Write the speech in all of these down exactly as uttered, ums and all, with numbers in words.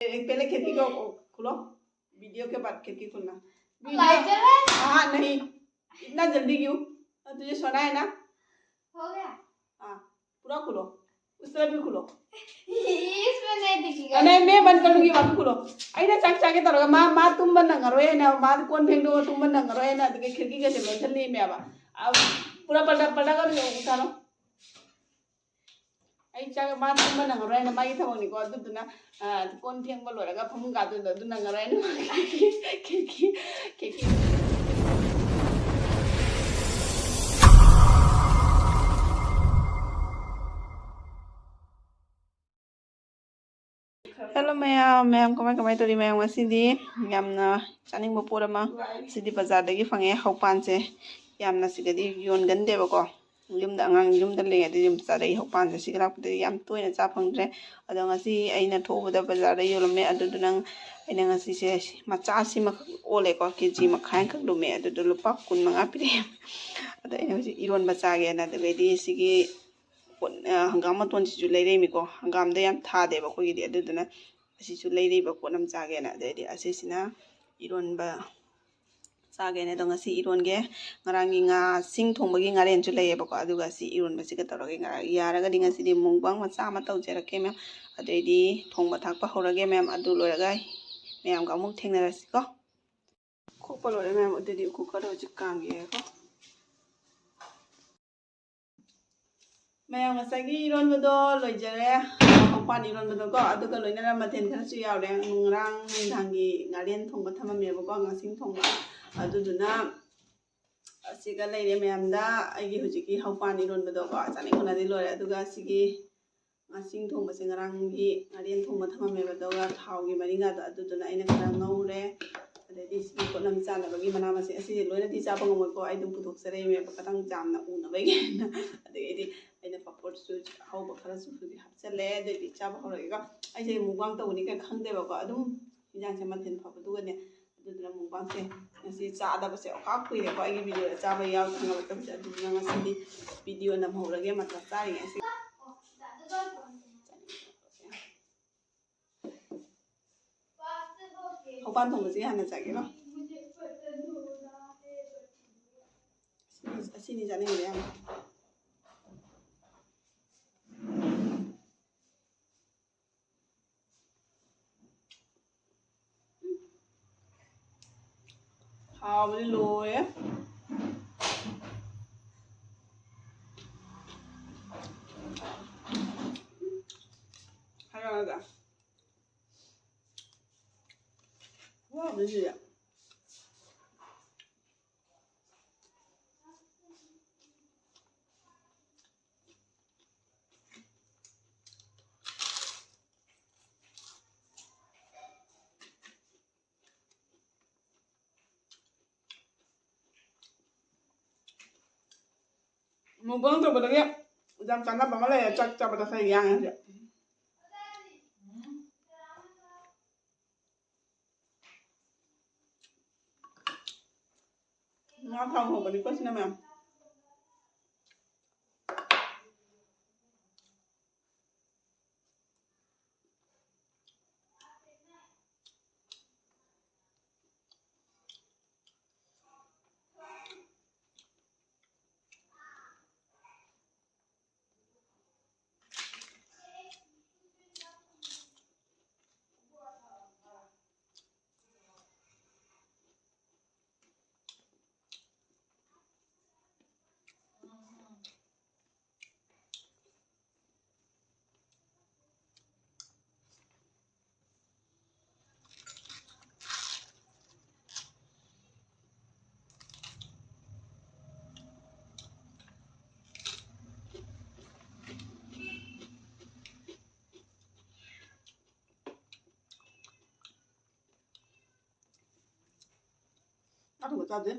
पहले खिड़की को खोलो, वीडियो के बाद खिड़की खोलना। वीडियो, हाँ, नहीं, इतना जल्दी क्यों? और तुझे सोना है ना? हो गया। हाँ, पूरा खोलो, उस तरफ भी खोलो। इसमें नहीं दिखेगा। नहीं, मैं बंद कर दूंगी, वहाँ खोलो। ꯑꯩꯅ ꯆꯥꯛ ꯆꯥꯒꯦ ꯇꯧꯔꯒ ꯃꯥ, ꯃꯥ ꯇꯨꯝꯕ ꯅꯪꯉꯔꯣꯏ ꯍꯥꯏꯅ, ꯃꯥ ꯀꯣꯟ ꯐꯦꯡꯗꯣꯛꯑꯒ ꯇꯨꯝꯕ ꯅꯪꯉꯔꯣꯏ ꯍꯥꯏꯅ, ꯑꯗꯨꯒ ꯈꯤꯔꯀꯤꯒꯁꯦ ꯂꯣꯟꯁꯤꯜꯂꯤꯃꯦꯕ꯫ पूरा पलटा, पलटा कर उठा लो। ꯑꯩ ꯆꯥꯛ, ꯃꯥ ꯇꯨꯝꯕ ꯅꯪꯉꯔꯣꯏ ꯍꯥꯏꯅ ꯃꯥꯒꯤ ꯊꯕꯛꯅꯤꯀꯣ꯫ ꯑꯗꯨꯗꯨꯅ, ꯑ, ꯀꯣꯟ ꯐꯦꯡꯕ ꯂꯣꯏꯔꯒ ꯐꯃꯨꯡ ꯀꯥꯗꯣꯏꯗꯣ ꯑꯗꯨ ꯅꯪꯉꯔꯣꯏ ꯍꯥꯏꯅ ꯃꯥꯒꯤ ꯈꯤꯔꯀꯤ, ꯈꯤꯔꯀꯤ꯫ Hello ꯃꯌꯥꯝ, ꯃꯌꯥꯝ ꯀꯃꯥꯏ ꯀꯃꯥꯏ ꯇꯧꯔꯤ? ꯃꯌꯥꯝ ꯉꯁꯤꯗꯤ ꯌꯥꯝꯅ ꯆꯥꯅꯤꯡꯕ ꯄꯣꯠ ꯑꯃ, ꯁꯤꯗꯤ ꯕꯖꯥꯔꯗꯒꯤ ꯐꯪꯉꯦ, ꯍꯧꯄꯥꯟꯁꯦ꯫ ꯌꯥꯝꯅ ꯁꯤꯗꯗꯤ ꯌꯣꯟꯒꯟꯗꯦꯕꯀꯣ, ꯌꯨꯝꯗ, ꯑꯉꯥꯡ ꯌꯨꯝꯗ ꯂꯩꯔꯗꯤ ꯌꯨꯝ ꯕꯖꯥꯔꯗꯒꯤ ꯍꯧꯄꯥꯟꯁꯦ ꯁꯤꯒ ꯂꯥꯛꯄꯗꯗꯤ ꯌꯥꯝ ꯇꯣꯏꯅ ꯆꯥ ꯐꯪꯗ꯭ꯔꯦ꯫ ꯑꯗꯣ ꯉꯁꯤ ꯑꯩꯅ ꯊꯣꯛꯎꯕꯗ ꯕꯖꯥꯔꯗ ꯌꯣꯜꯂꯝꯃꯦ꯫ ꯑꯗꯨꯗꯨꯅ ꯑꯩꯅ ꯉꯁꯤꯁꯦ ꯃꯆꯥꯁꯤꯃꯈꯛ ꯑꯣꯜꯂꯦꯀꯣ, ꯀꯦ ꯖꯤ ꯃꯈꯥꯏ ꯑꯃꯈꯛ ꯂꯨꯝꯃꯦ, ꯑꯗꯨꯗꯣ ꯂꯨꯄꯥ ꯀꯨꯟ ꯃꯉꯥ ꯄꯤꯔꯛꯑꯦ꯫ ꯑꯗꯣ ꯑꯩꯅ ꯍꯧꯖꯤꯛ ꯏꯔꯣꯟꯕ ꯆꯥꯒꯦꯅ, ꯑꯗꯨꯒꯩꯗꯤ ꯁꯤꯒꯤ ꯄꯣꯠ, ꯑ, ꯍꯪꯒꯥꯝ ꯃꯇꯣꯟꯁꯤꯁꯨ ꯂꯩꯔꯛꯏꯃꯤꯀꯣ꯫ ꯍꯪꯒꯥꯝꯗ ꯌꯥꯝ ꯊꯥꯗꯦꯕ ꯑꯩꯈꯣꯏꯒꯤꯗꯤ, ꯑꯗꯨꯗꯨꯅ ꯑꯁꯤꯁꯨ ꯂꯩꯔꯛꯏꯕ ꯄꯣꯠ ꯑꯃ ꯆꯥꯒꯦꯅ꯫ ꯑꯗꯩꯗꯤ ꯑꯁꯤꯁꯤꯅ ꯏꯔꯣꯟꯕ ꯆꯥꯒꯦꯅ꯫ ꯑꯗꯣ ꯉꯁꯤ ꯏꯔꯣꯟꯒꯦ, ꯉꯔꯥꯡꯒꯤ ꯉꯥ ꯁꯤꯡ ꯊꯣꯡꯕꯒꯤ ꯉꯥꯔꯦꯟꯁꯨ ꯂꯩꯌꯦꯕꯀꯣ, ꯑꯗꯨꯒ ꯁꯤ ꯏꯔꯣꯟꯕꯁꯤꯒ ꯇꯧꯔꯒ ꯉꯔꯥꯡ ꯌꯥꯔꯒꯗꯤ ꯉꯁꯤꯗꯤ mukbang ꯃꯆꯥ ꯑꯃ ꯇꯧꯖꯔꯛꯀꯦ ꯃꯌꯥꯝ꯫ ꯑꯗꯩꯗꯤ ꯊꯣꯡꯕ ꯊꯥꯛꯄ ꯍꯧꯔꯒꯦ ꯃꯌꯥꯝ, ꯑꯗꯨ ꯂꯣꯏꯔꯒ ꯃꯌꯥꯝꯒ ꯑꯃꯨꯛ ꯊꯦꯡꯅꯔꯁꯤꯀꯣ꯫ ꯈꯣꯛꯄ ꯂꯣꯏꯔꯦ ꯃꯌꯥꯝ, ꯑꯗꯨꯗꯤ cooker ꯍꯧꯖꯤꯛ ꯀꯥꯝꯒꯦꯀꯣ꯫ ꯃꯌꯥꯝ, ꯉꯁꯥꯏꯒꯤ ꯏꯔꯣꯟꯕꯗꯣ ꯂꯣꯏꯖꯔꯦ, ꯍꯧꯄꯥꯟ ꯏꯔꯣꯟꯕꯗꯣꯀꯣ, ꯑꯗꯨꯒ ꯂꯣꯏꯅꯅ ꯃꯊꯦꯜ ꯈꯔꯁꯨ ꯌꯥꯎꯔꯦ꯫ ꯉꯔꯥꯡ ꯅꯨꯡꯗꯥꯡꯒꯤ ꯉꯥꯔꯦꯟ ꯊꯣꯡꯕ ꯊꯝꯃꯝꯃꯦꯕꯀꯣ, ꯉꯥꯁꯤꯡ ꯊꯣꯡꯕ, ꯑꯗꯨꯗꯨꯅ ꯑꯁꯤꯒ ꯂꯩꯔꯦ ꯃꯌꯥꯝꯗ꯫ ꯑꯩꯒꯤ ꯍꯧꯖꯤꯛꯀꯤ ꯍꯧꯄꯥꯟ ꯏꯔꯣꯟꯕꯗꯣꯀꯣ, ꯆꯥꯅꯤꯡꯕꯅꯗꯤ ꯂꯣꯏꯔꯦ꯫ ꯑꯗꯨꯒ ꯑꯁꯤꯒꯤ ꯉꯥꯁꯤꯡ ꯊꯣꯡꯕꯁꯦ ꯉꯔꯥꯡꯒꯤ ꯉꯥꯔꯦꯟ ꯊꯣꯡꯕ ꯊꯝꯃꯝꯃꯦꯕ, ꯑꯗꯨꯒ ꯊꯥꯎꯒꯤ ꯃꯔꯤꯒꯗꯣ ꯑꯗꯨꯗꯨꯅ ꯑꯩꯅ ꯈꯔ ꯉꯧꯔꯦ꯫ ꯑꯗꯩꯗꯤ ꯁꯤꯒꯤ ꯄꯣꯠꯂꯝ ꯆꯥꯅꯕꯒꯤ ꯃꯅꯥ ꯃꯁꯤꯡ ꯑꯁꯤꯗꯤ ꯂꯣꯏꯅꯗꯤ ꯆꯥꯕ ꯉꯝꯃꯣꯏꯀꯣ, ꯑꯩ ꯑꯗꯨꯝ ꯄꯨꯊꯣꯛꯆꯔꯛꯏꯃꯦꯕ ꯈꯇꯪ ꯆꯥꯝꯅ ꯎꯅꯕꯒꯤ꯫ ꯑꯗꯒꯤꯗꯤ ꯑꯩꯅ ꯄꯥꯄꯣꯔꯁꯨ ꯑꯍꯧꯕ ꯈꯔꯁꯨ ꯍꯧꯖꯤꯛ ꯍꯥꯞꯆꯜꯂꯦ꯫ ꯑꯗꯩꯗꯤ ꯆꯥꯕ ꯍꯧꯔꯒꯦꯀꯣ꯫ ꯑꯩꯁꯦ mukbang ꯇꯧꯕꯅꯤ ꯀꯥꯏ ꯈꯪꯗꯦꯕꯀꯣ, ꯑꯗꯨꯝ ꯏꯟꯖꯥꯡꯁꯦ ꯃꯊꯦꯜ ꯐꯕꯗꯨꯒꯅꯦ꯫ ꯑꯗꯨꯗꯨꯅ mukbangꯁꯦ ꯉꯁꯤ ꯆꯥꯗꯕꯁꯦ ꯑꯣꯀꯥ ꯀꯨꯏꯔꯦꯀꯣ, ꯑꯩꯒꯤ videoꯗ ꯆꯥꯕ ꯌꯥꯎ ꯊꯦꯡꯅꯔꯛꯇꯕꯁꯦ꯫ ꯑꯗꯨꯗꯨꯅ ꯉꯁꯤꯗꯤ video ꯅꯝꯍꯧꯔꯒꯦ, ꯃꯇꯝ ꯆꯥꯔꯤꯉꯩꯁꯤ꯫ ꯃꯄꯥꯟ ꯊꯣꯡꯕꯁꯤꯒ ꯍꯥꯟꯅ ꯆꯥꯒꯦꯀꯣ꯫ ꯑꯁꯤꯅꯤ, ꯑꯁꯤꯅꯤ ꯆꯥꯅꯤꯡꯉꯤꯁꯦ ꯌꯥꯝ꯫ ꯍꯥꯎꯕꯗꯤ ꯂꯣꯏꯔꯦ꯫ ꯍꯥꯏꯔꯛꯑꯒ꯫ ꯋꯥꯕꯅ ꯁꯤꯔꯦ꯫ Mukbang ꯇꯧꯕꯗꯒꯤ ꯌꯥꯝ ꯆꯥꯟꯅꯕ ꯑꯃ ꯂꯩꯔꯦ, ꯆꯥꯛ ꯆꯥꯕꯗ ꯈꯔ ꯌꯥꯡꯉꯦ ꯍꯧꯖꯤꯛ꯫ ꯉꯥ ꯊꯥꯎ ꯍꯧꯕꯅꯤꯀꯣ ꯁꯤꯅ ꯃꯌꯥꯝ꯫ ꯉꯥ ꯊꯣꯡꯕ ꯆꯥꯗꯦ꯫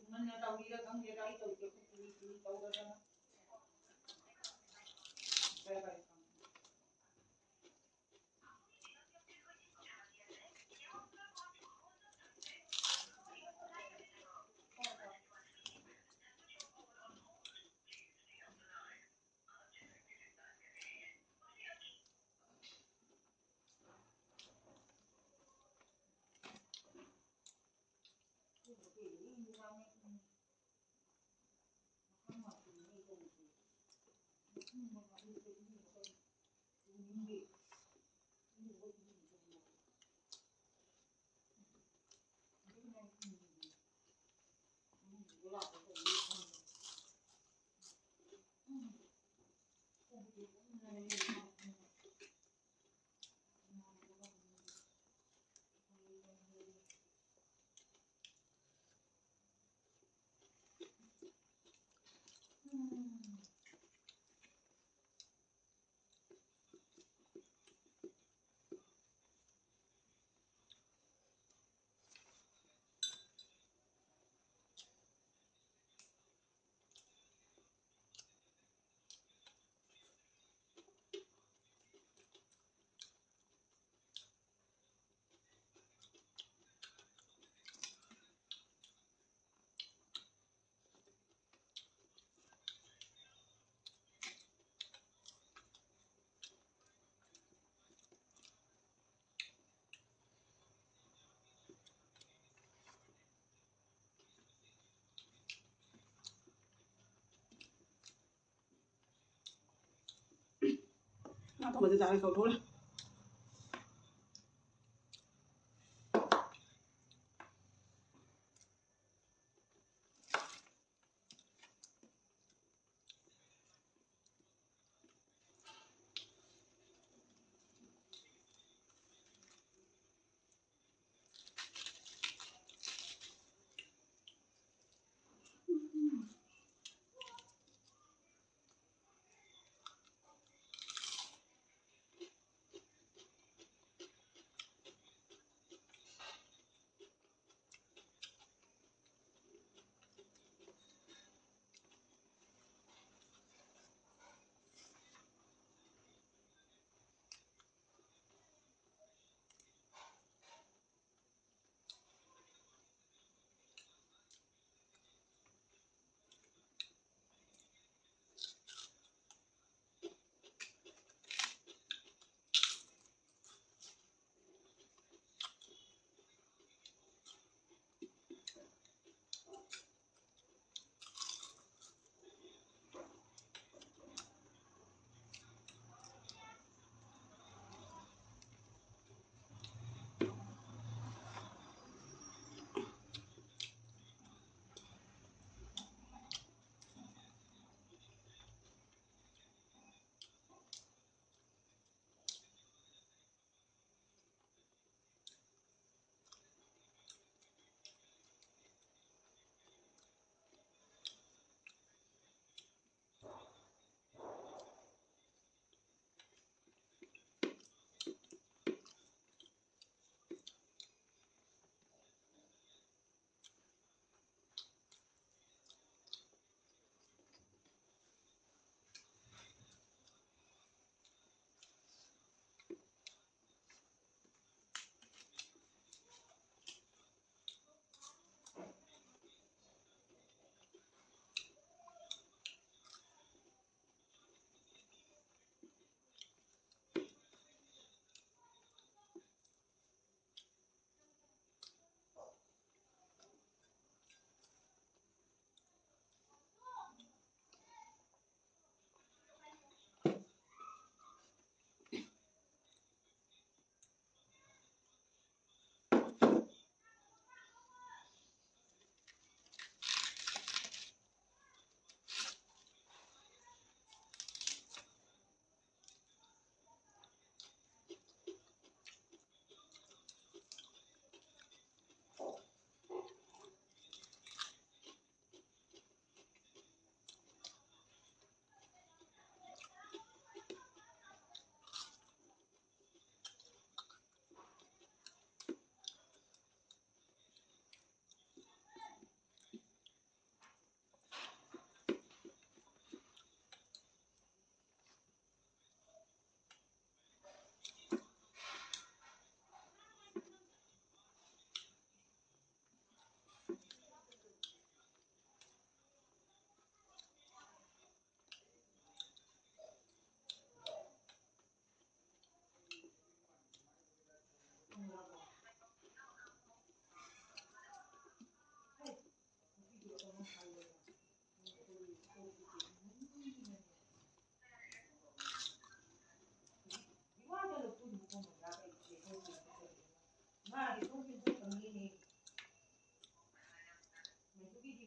ꯉꯟꯅ ꯇꯧꯔꯤꯔ ꯈꯪꯗꯦꯗ, ꯑꯩ ꯇꯧꯗꯦ, ꯑꯩꯈꯣꯏ ꯀꯨꯂꯤ ꯀꯨꯂꯤ ꯇꯧꯗꯅ꯫ ꯉꯥ ꯊꯣꯡꯕꯁꯦ ꯆꯥꯔ ꯀꯧꯊꯣꯛꯎꯔꯦ꯫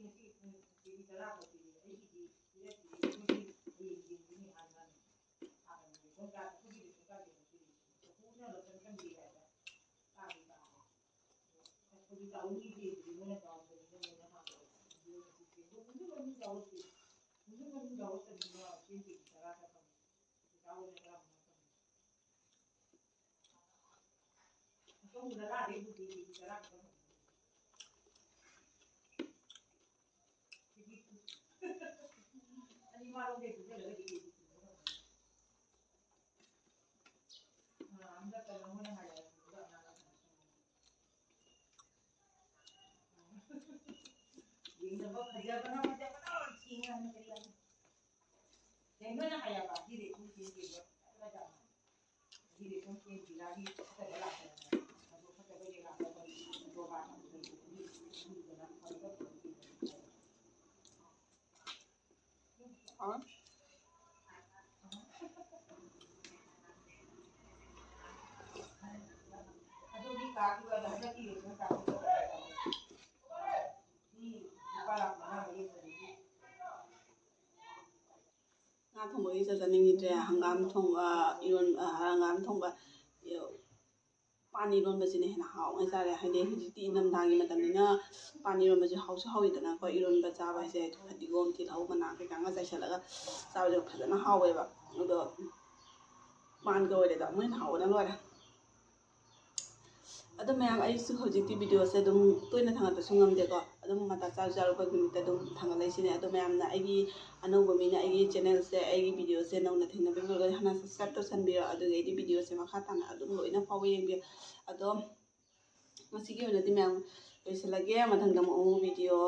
ꯉꯁꯤ ꯄꯨꯡ ꯀꯦꯖꯤ ꯇꯔꯥ ꯈꯛ ꯄꯤꯔꯛꯑꯦ꯫ ꯑꯩꯒꯤꯗꯤ ꯄꯤꯔꯛꯇ꯭ꯔꯤ꯫ ꯑꯩꯈꯣꯏꯗꯤ ꯍꯌꯦꯡ ꯌꯦꯡꯗꯣꯏꯅꯤ ꯍꯥꯏꯕ ꯋꯥꯅꯤ꯫ ꯍꯥꯟꯅ ꯔꯦꯁꯟ ꯀꯥꯔꯗ, ꯑꯩꯈꯣꯏꯒꯤ ꯔꯦꯁꯟ ꯀꯥꯔꯗ ꯌꯦꯡꯉꯛꯇꯣꯏꯅꯤ꯫ ꯆꯐꯨꯅ ꯂꯣꯏꯁꯟ ꯊꯝꯕꯤꯔꯦ ꯍꯥꯏꯕ꯫ ꯇꯥꯗꯤ ꯇꯥꯔꯦ꯫ ꯑꯩꯈꯣꯏꯗꯤ ꯆꯥꯎꯅꯤ ꯌꯦꯡꯗ꯭ꯔꯤ, ꯃꯣꯏꯅ ꯆꯥꯎꯕꯅꯤꯅ ꯃꯣꯏꯅ ꯍꯥꯟꯅ ꯌꯦꯡꯉꯛꯑꯦ꯫ ꯑꯗꯨ ꯍꯧꯖꯤꯛꯁꯦ ꯑꯗꯣ ꯃꯨꯟꯁꯨ ꯃꯨꯟꯁꯨ ꯆꯥꯎꯔꯛꯇꯦ꯫ ꯃꯨꯟꯁꯨ ꯃꯨꯟꯁꯨ ꯆꯥꯎꯔꯛꯇꯕꯅꯤꯅ ꯆꯦꯡ ꯀꯦꯖꯤ ꯇꯔꯥ ꯈꯛ ꯐꯪꯉꯦ꯫ ꯆꯦꯆꯥ ꯍꯣꯏꯅ ꯇꯔꯥꯃꯉꯥ ꯐꯪꯉꯦ꯫ ꯑꯁꯣꯝꯒꯤ ꯅꯂꯥꯗꯩꯕꯨꯗꯤ ꯀꯦꯖꯤ ꯇꯔꯥ ꯈꯛꯇꯪ ꯐꯪꯉꯦ꯫ ꯀꯦꯖꯤ ꯀꯨꯟ꯫ ꯑꯅꯤ ꯃꯥꯔꯣꯝꯗꯩ ꯄꯨꯟꯁꯤꯜꯂꯒꯗꯤ ꯀꯦꯖꯤ ꯀꯨꯟ ꯐꯪꯉꯦ꯫ ꯑꯥ, ꯍꯟꯗꯛꯇ ꯅꯉꯣꯟꯗ ꯍꯥꯏꯔꯛꯑꯦ꯫ ꯌꯦꯡꯅꯕ ꯐꯖꯕꯅ, ꯐꯖꯕꯅ ꯊꯦꯡꯉꯦ ꯍꯥꯏꯅ ꯀꯔꯤ ꯍꯥꯏꯅꯤ? ꯀꯩꯅꯣꯅ ꯍꯥꯏꯌꯦꯕ, ꯁꯤꯗꯤ ꯁꯨꯝ ꯌꯦꯡꯕꯤꯕ ꯐꯖꯕ ꯖꯥꯠꯅꯤ꯫ ꯁꯤꯗꯤ ꯁꯨꯝ ꯌꯦꯡꯕꯤꯔꯛꯑꯗꯤ ꯐꯠꯇꯕ ꯂꯥꯛꯄꯅꯦ꯫ ꯑꯗꯣ ꯐꯠꯇꯕ ꯍꯦꯛ ꯂꯥꯛꯄ ꯃꯇꯝꯗ ꯗꯣꯕꯥ ꯇꯧꯕꯗꯒꯤ ꯃꯤꯗꯨꯅ ꯐꯔꯒ ꯉꯥ ꯊꯣꯡꯕꯒꯤ ꯆꯥꯅꯤꯡꯉꯤꯗ꯭ꯔꯦ꯫ ꯍꯪꯒꯥꯝ ꯊꯣꯡꯕ, ꯏꯔꯣꯟ-, ꯑ, ꯍꯪꯒꯥꯝ ꯊꯣꯡꯕ, ꯄꯥꯟ ꯏꯔꯣꯟꯕꯁꯤꯅ ꯍꯦꯟꯅ ꯍꯥꯎꯅ ꯆꯥꯔꯦ꯫ ꯍꯥꯏꯗꯤ ꯍꯧꯖꯤꯛꯇꯤ ꯏꯪꯊꯝꯊꯥꯒꯤ ꯃꯇꯝꯅꯤꯅ ꯄꯥꯟ ꯏꯔꯣꯟꯕꯁꯦ ꯍꯥꯎꯁꯨ ꯍꯥꯎꯋꯤꯗꯅꯀꯣ꯫ ꯏꯔꯣꯟꯕ ꯆꯥꯕ ꯍꯥꯏꯁꯦ ꯐꯗꯤꯒꯣꯝ, ꯇꯤꯜꯍꯧ, ꯃꯅꯥ ꯀꯩꯀꯥꯒ ꯆꯥꯏꯁꯤꯜꯂꯒ ꯆꯥꯕꯁꯦ ꯐꯖꯅ ꯍꯥꯎꯋꯦꯕ꯫ ꯑꯗꯣ ꯄꯥꯟꯒ ꯑꯣꯏꯔꯦꯗꯣ ꯑꯃꯨꯛ ꯍꯦꯟꯅ ꯍꯥꯎꯕꯅ ꯂꯣꯏꯔꯦ꯫ ꯑꯗꯣ ꯃꯌꯥꯝ, ꯑꯩꯁꯨ ꯍꯧꯖꯤꯛꯇꯤ ꯚꯤꯗꯤꯑꯣꯁꯦ ꯑꯗꯨꯝ ꯇꯣꯏꯅ ꯊꯥꯡꯒꯠꯄꯁꯨ ꯉꯝꯗꯦꯀꯣ꯫ ꯑꯗꯨꯝ ꯃꯇꯥꯡ ꯆꯥꯔꯨ ꯆꯥꯔꯨꯕ ꯅꯨꯃꯤꯠꯇ ꯑꯗꯨꯝ ꯊꯥꯡꯒꯠꯂꯛꯏꯁꯤꯅꯦ꯫ ꯑꯗꯣ ꯃꯌꯥꯝꯅ ꯑꯩꯒꯤ ꯑꯅꯧꯕ ꯃꯤꯅ ꯑꯩꯒꯤ ꯆꯦꯅꯦꯜꯁꯦ, ꯑꯩꯒꯤ ꯚꯤꯗꯤꯑꯣꯁꯦ ꯅꯧꯅ ꯊꯦꯡꯅꯕꯤꯔꯒꯗꯤ ꯍꯥꯟꯅ ꯁꯕꯁꯀ꯭ꯔꯥꯏꯕ ꯇꯧꯁꯟꯕꯤꯔꯣ꯫ ꯑꯗꯨꯒ ꯑꯩꯗꯤ ꯚꯤꯗꯤꯑꯣꯁꯦ ꯃꯈꯥ ꯇꯥꯅ ꯑꯗꯨꯝ ꯂꯣꯏꯅ ꯐꯥꯎꯕ ꯌꯦꯡꯕꯤꯌꯨ꯫ ꯑꯗꯣ ꯉꯁꯤꯒꯤ ꯑꯣꯏꯅꯗꯤ ꯃꯌꯥꯝ ꯂꯣꯏꯁꯤꯜꯂꯒꯦ꯫ ꯃꯊꯪꯗ ꯑꯃꯨꯛ, ꯑꯃꯨꯛ ꯚꯤꯗꯤꯑꯣ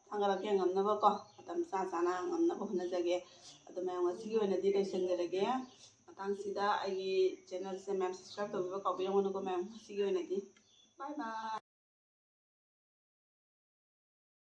ꯊꯥꯡꯒꯠꯂꯛꯀꯦ ꯉꯝꯅꯕꯀꯣ꯫ ꯃꯇꯝ ꯆꯥ ꯆꯥꯅ ꯉꯝꯅꯕ ꯍꯣꯠꯅꯖꯒꯦ꯫ ꯑꯗꯣ ꯃꯌꯥꯝ ꯉꯁꯤꯒꯤ ꯑꯣꯏꯅꯗꯤ ꯂꯣꯏꯁꯤꯟꯖꯔꯒꯦ꯫ ꯃꯇꯥꯡꯁꯤꯗ ꯑꯩꯒꯤ ꯆꯦꯅꯦꯜꯁꯦ ꯃꯌꯥꯝ ꯁꯕꯁꯀ꯭ꯔꯥꯏꯕ ꯇꯧꯕꯤꯕ ꯀꯥꯎꯕꯤꯔꯝꯒꯅꯨꯀꯣ ꯃꯌꯥꯝ꯫ ꯉꯁꯤꯒꯤ ꯑꯣꯏꯅꯗꯤ ꯕꯥꯏ ꯕꯥꯏ꯫